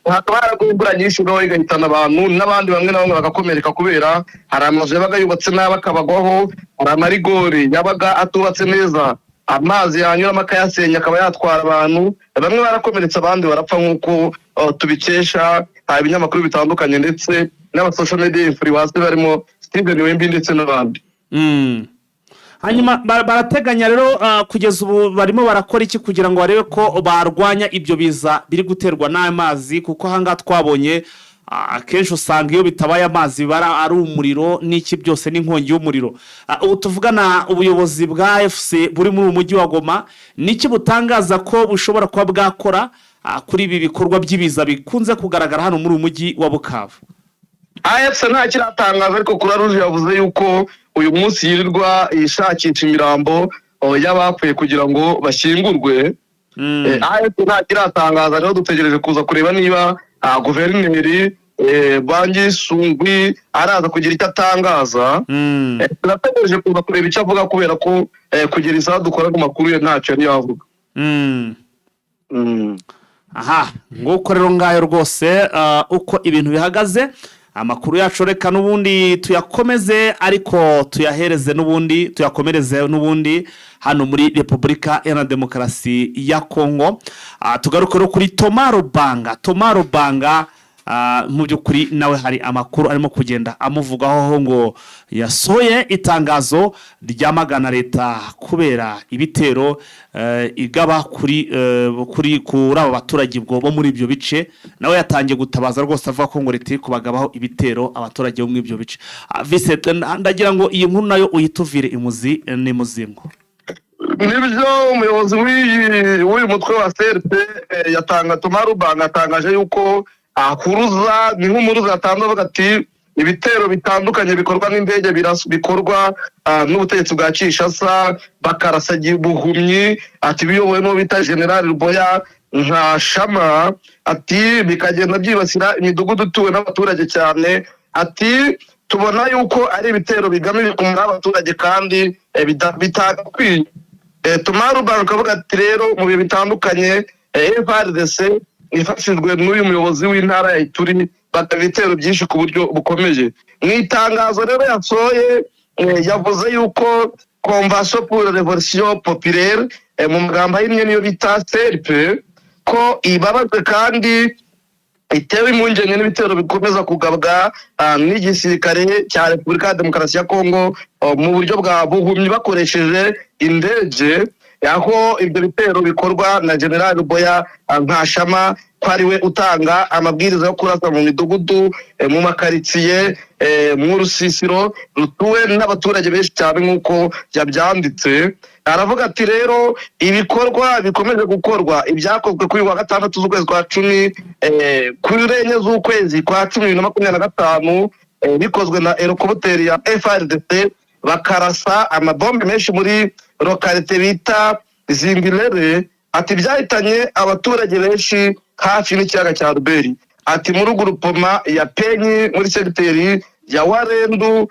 Hakaba haraguye imvura nyinshi naho igahitana abantu, n'abandi bamwe na bamwe bagakomereka, kubera hari amazu yabaga yubatse nabi akabagwaho, hari amarigori yabaga atubatse neza, amazi yanyuramo akayasenya, akaba yatwara abantu. Bamwe barakomeretse, abandi barapfa, nk'uko tubikesha ibinyamakuru bitandukanye ndetse n'aba social media influencers barimo Steven Wembi ndetse n'abandi.
Hanyuma barateganya rero, kugeza ubu barimo barakora iki kugira ngo barebe ko barwanya ibyo biza biri guterwa n'amazi? Kuko ahangaha twabonye akenshi usanga iyo bitabaye amazi bara ari umuriro n'iki byose n'inkongi y'umuriro. Ubu tuvugana, ubuyobozi bwa AFC buri muri uyu mujyi wa Goma niki butangaza ko bushobora kuba bwakora kuri ibi bikorwa by'ibiza bikunze kugaragara hano muri uyu mujyi wa Bukavu?
AFC nta kiratangaza, ariko Croix Rouge yavuze yuko uyu munsi yirirwa ishakisha imirambo y'abapfuye kugira ngo bashyingurwe. AFC nta kiratangaza rero, dutegereje kuza kureba niba guverineri Bangi Sungwi araza kugira icyo atangaza. Turategereje kuza kureba icyo avuga, kubera ko kugera isaha dukora ku makuru ye ntacyo yari yavuga.
Aha nguko rero, ngayo rwose uko ibintu bihagaze. Amakuru yacu reka n'ubundi tuyakomeze, ariko tuyahereze n'ubundi, tuyakomereze n'ubundi hano muri Repubulika Iharanira Demokarasi ya Kongo. Tugaruke rero kuri Toma Rubanga. Toma Rubanga. Mu by'ukuri nawe hari amakuru arimo kugenda amuvugaho ngo yasohoye itangazo ryamagana leta kubera ibitero igaba kuri abo baturage ubwo bo muri ibyo bice. Nawe yatangiye gutabaza rwose, avuga ko ngo leta iri kubagabaho ibitero abaturage bo muri ibyo bice. Vincent, ndagira ngo iyi nkuru nayo uyituvire imuzi n'imuzingo.
Nibyo, umuyobozi w'uyu mutwe wa CRP yatanga, Thomas Lubanga, atangaje yuko ahuruza, ni nk'umuruza yatanze, avuga ati ibitero bitandukanye bikorwa n'indege bikorwa n'ubutegetsi bwa Kinshasa, bakarasa buhumyi, ati biyobowe n'uwo bita General Ruboya Nkashama, ati bikagenda byibasira imidugudu ituwe n'abaturage cyane, ati tubona yuko ari ibitero bigamije kumara abaturage kandi bitagakwiye. Thomas Lubanga akavuga ati rero mu bihe bitandukanye FARDC ifashijwe n'uyu muyobozi w'intara ya Ituri bakaba ibitero byinshi ku buryo bukomeje. Mu itangazo rero yasohoye yavuze yuko Convention pour la Révolution Populaire, mu magambo ahinnye niyo bita CRP, ko ibabajwe kandi itewe impungenge n'ibitero bikomeza kugabwa n'igisirikare cya Repubulika ya Demokarasi ya Kongo mu buryo bwa buhumyi bakoresheje indege, aho ibyo bitero bikorwa na General Ruboya Nkashama, ko ari we utanga amabwiriza yo kurasa mu midugudu, mu makaritsiye, mu rusisiro rutuwe n'abaturage benshi cyane nk'uko yabyanditse. Aravuga ati rero ibikorwa bikomeje gukorwa, ibyakozwe kuri uyu wa gatandatu z'ukwezi kwa 10, kuri 4 z'ukwezi kwa 10 2025, bikozwe na helicopter ya FARDC, bakarasa amabombe menshi muri localité bita Zingilere, ati byahitanye abaturage benshi hafi n'ikiyaga cya Albert, ati muri groupement ya Penyi muri segiteri ya Walendu.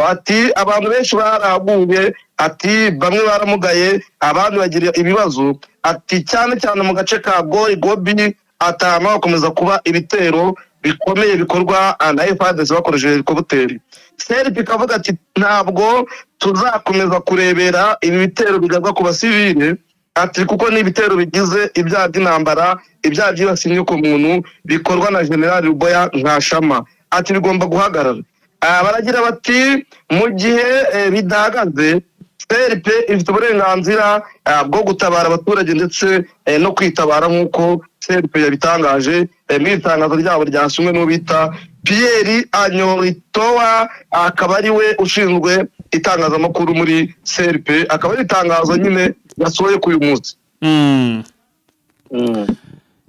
Ati abantu benshi barahaguye, ati bamwe baramugaye, abandi bagira ibibazo, ati cyane cyane mu gace ka Gori Gobi atama bakomeza kuba ibitero bikomeye bikorwa na FARDC bakoresheje helicopter. CRP ikavuga ati ntabwo tuzakomeza kurebera ibi bitero bigabwa ku basivile, ati kuko ni ibitero bigize ibyaha by'intambara, ibyaha byibasiye inyoko muntu bikorwa na General Ruboya Nkashama, ati bigomba guhagarara. Baragira bati mu gihe bidahagaze, CRP ifite uburenganzira bwo gutabara abaturage ndetse no kwitabara nk'uko CRP yabitangaje mu itangazo ryabo ryasomwe n'uwo bita Pierre Anyoritowa, akaba ari we ushinzwe itangazamakuru muri CRP, akaba ari itangazo nyine yasohoye kuri uyu munsi.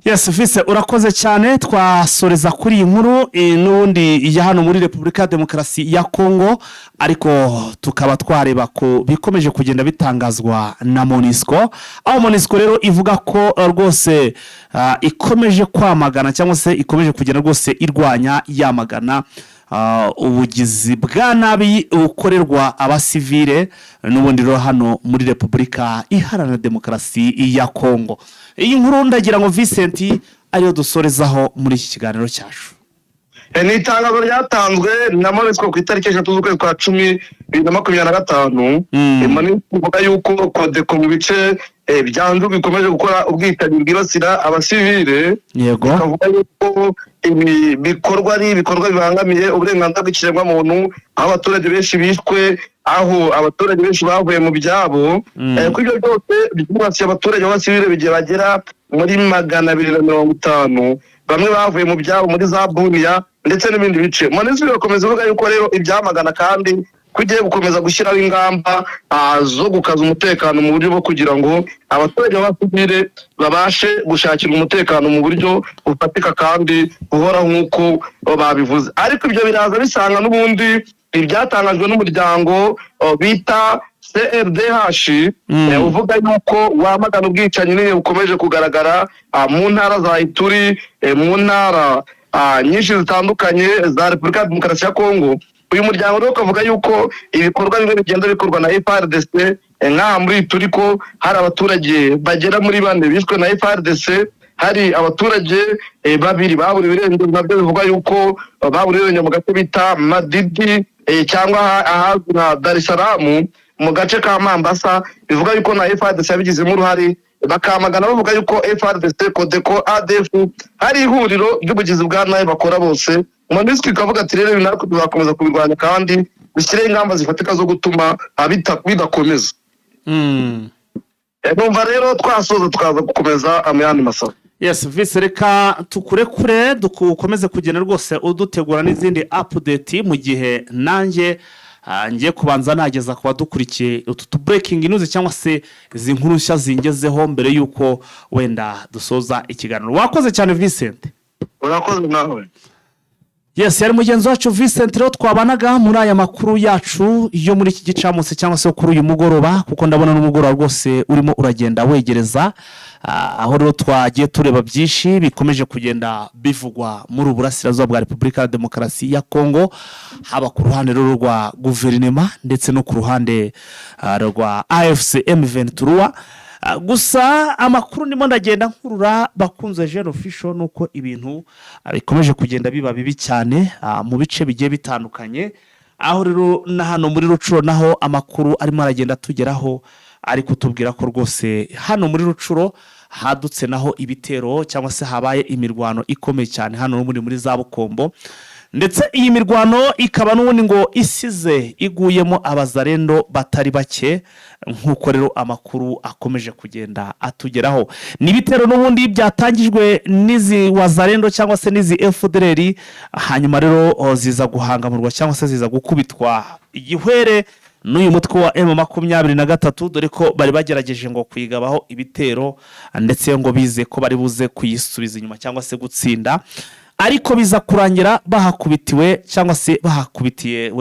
Yes, Vise, urakoze cyane. Twasoreza kuri iyi nkuru n'ubundi ya hano muri Repubulika ya Demokarasi ya Kongo, ariko tukaba twareba ko bikomeje kugenda bitangazwa na MONUSCO, aho MONUSCO rero ivuga ko rwose ikomeje kwamagana cyangwa se ikomeje kugenda rwose irwanya, yamagana ubugizi bwa nabi bukorerwa abasivile n'ubundi rero hano muri Repubulika Iharanira Demokarasi ya Kongo. Iyi nkuru ndagira ngo Vincent ariyo dusorezaho muri iki kiganiro cyacu.
Ni itangazo ryatanzwe na MONUSCO ku itariki 3 z'ukwezi kwa 10 2025. MONUSCO ivuga yuko CODECO mu bice bya Njugu ikomeje gukora ubwicanyi bwibasira abasivile, ikavuga yuko ibi bikorwa ari ibikorwa bibangamiye uburenganzira bw'ikiremwamuntu, aho abaturage benshi bishwe, aho abaturage benshi bavuye mu byabo. Ko ibyo byose byibasiye abaturage b'abasivile bigiye bagera muri 250, bamwe bavuye mu byabo muri za Buniya ndetse n'ibindi bice. MONUSCO irakomeza ivuga yuko rero ibyamagana kandi ko igiye gukomeza gushyiraho ingamba zo gukaza umutekano mu buryo bwo kugira ngo abaturage b'abasivile babashe gushakirwa umutekano mu buryo bufatika kandi buhoraho nk'uko babivuze. Ariko ibyo biraza bisanga n'ubundi ibyatangajwe n'umuryango bita CRDH, uvuga yuko wamagana ubwicanyi nini bukomeje kugaragara mu ntara za Ituri, mu ntara nyinshi zitandukanye za Repubulika ya Demokarasi ya Kongo. Uyu muryango rero ukavuga yuko ibikorwa bimwe bigenda bikorwa na FARDC, nk'aha muri Ituri ko hari abaturage bagera muri bane bishwe na FARDC, hari abaturage babiri baburiwe irengero, nabyo bivugwa yuko baburiwe irengero mu gace bita Madidi cyangwa ahazwi nka Dar es Salaam mu gace ka Mambasa, bivuga yuko na FARDC yabigizemo uruhare. Bakamagana bavuga yuko FARDC, CODECO, ADF hari ihuriro ry'ubugizi bwa nabi bakora bose. MONUSCO ikavuga ati: "Rero ibi natwe tuzakomeza kubirwanya kandi dushyireho ingamba zifatika zo gutuma bidakomeza." Numva rero twasoza, tukaza gukomeza mu yandi masaha.
Yes, visi, reka tukurekure, dukomeze kugenda rwose udutegura n'izindi update, mu gihe nanjye ngiye kubanza nageza ku badukurikiye utu tu breaking news cyangwa se izi nkuru nshya zingezeho mbere y'uko wenda dusoza ikiganiro. Wakoze cyane, Vincent.
Urakoze nawe.
Yes, yari mugenzi wacu Vincent rero twabanaga muri aya makuru yacu yo muri iki gicamunsi cyangwa se kuri uyu mugoroba, kuko ndabona n'umugoroba rwose urimo uragenda wegereza. Aho rero twagiye tureba byinshi bikomeje kugenda bivugwa muri ubu burasirazuba bwa Repubulika ya Demokarasi ya Kongo, haba ku ruhande rero rwa guverinema ndetse no ku ruhande rwa AFC M23. Gusa amakuru ndimo ndagenda nkurura, bakunze Jene Official, ni uko ibintu bikomeje kugenda biba bibi cyane mu bice bigiye bitandukanye, aho rero na hano muri Rucuro naho amakuru arimo aragenda atugeraho ari kutubwira ko rwose hano muri Rucuro hadutse naho ibitero cyangwa se habaye imirwano ikomeye cyane hano muri za Bukombo, ndetse iyi mirwano ikaba n'ubundi ngo isize iguyemo abazarendo batari bake, nk'uko rero amakuru akomeje kugenda atugeraho. Ni ibitero n'ubundi byatangijwe n'izi wazarendo cyangwa se n'izi FDLR, hanyuma rero ziza guhangamurwa cyangwa se ziza gukubitwa igihwere n'uyu mutwe wa M23, dore ko bari bagerageje ngo kuyigabaho ibitero, ndetse ngo bize ko bari buze kuyisubiza inyuma cyangwa se gutsinda, ariko biza kurangira bahakubitiwe cyangwa se bahakubitiwe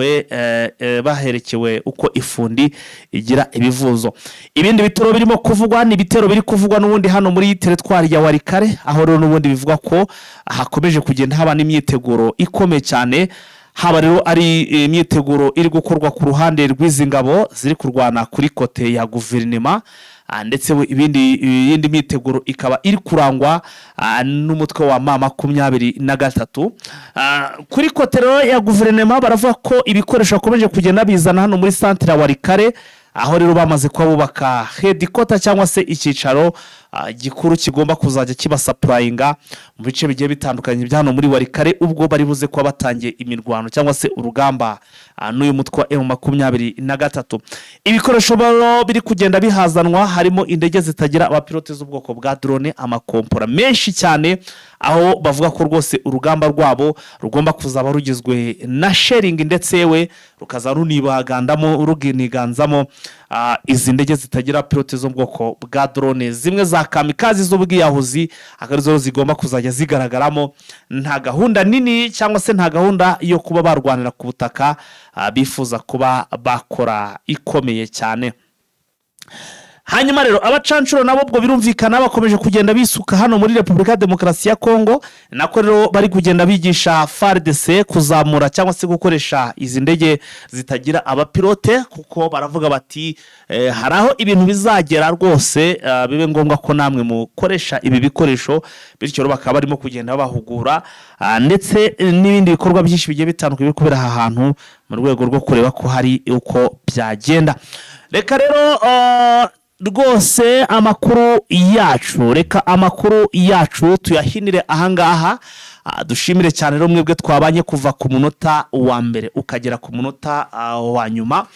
baherekewe uko ifundi igira ibivuzo. Ibindi bitero birimo kuvugwa ni ibitero biri kuvugwa n'ubundi hano muri teritwari ya Walikale, aho rero n'ubundi bivugwa ko hakomeje kugenda haba n'imyiteguro ikomeye cyane, haba rero ari imyiteguro iri gukorwa ku ruhande rw'izi ngabo ziri kurwana kuri côté ya guverinema, ndetse iyindi myiteguro ikaba iri kurangwa n'umutwe wa M23. Kuri côté rero ya guverinema baravuga ko ibikoresho bakomeje kugenda bizana hano muri santire ya Walikale, aho rero bamaze kuba bubaka headquarter cyangwa se icyicaro gikuru kigomba kuzajya kibasupplyinga mu bice bigiye bitandukanye bya hano muri Walikale, ubwo bari buze kuba batangiye imirwano cyangwa se urugamba n'uyu mutwe wa M23. Ibikoresho rero biri kugenda bihazanwa harimo indege zitagira abapilote z'ubwoko bwa drone, amakompora menshi cyane, aho bavuga ko rwose urugamba rwabo rugomba kuzaba rugizwe na shelling, ndetse yewe rukaza runibagandamo runiganzamo izi ndege zitagira pilote zo mu bwoko bwa drone, zimwe za kamikazi z'ubwiyahuzi, akaba arizo zigomba kuzajya zigaragaramo. Nta gahunda nini cyangwa se nta gahunda yo kuba barwanira ku butaka bifuza kuba bakora ikomeye cyane. Hanyuma rero abacanshuro nabo ubwo birumvikana bakomeje kugenda bisuka hano muri Repubulika ya Demokarasi ya Kongo, nako rero bari kugenda bigisha FARDC kuzamura cyangwa se gukoresha izi ndege zitagira abapilote, kuko baravuga bati hari aho ibintu bizagera rwose bibe ngombwa ko namwe mukoresha ibi bikoresho. Bityo rero bakaba barimo kugenda babahugura, ndetse n'ibindi bikorwa byinshi bigiye bitandukanye biri kubera aha hantu mu rwego rwo kureba ko hari uko byagenda. Reka rero rwose amakuru yacu, reka amakuru yacu tuyahinire ahangaha. Dushimire cyane rero mwebwe twabanye kuva ku munota wa mbere ukagera ku munota wa nyuma.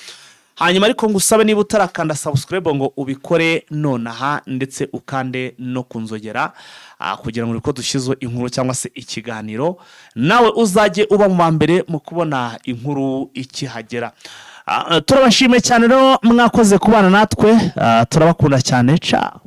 Hanyuma ariko ngo usabe, niba utarakanda subscribe, ngo ubikore nonaha, ndetse ukande no ku nzogera kugira ngo uko dushyizeho inkuru cyangwa se ikiganiro nawe uzajye uba mu ba mbere mu kubona inkuru ikihagera. Turabashimiye cyane rero, mwakoze kubana natwe. Turabakunda cyane, ciao.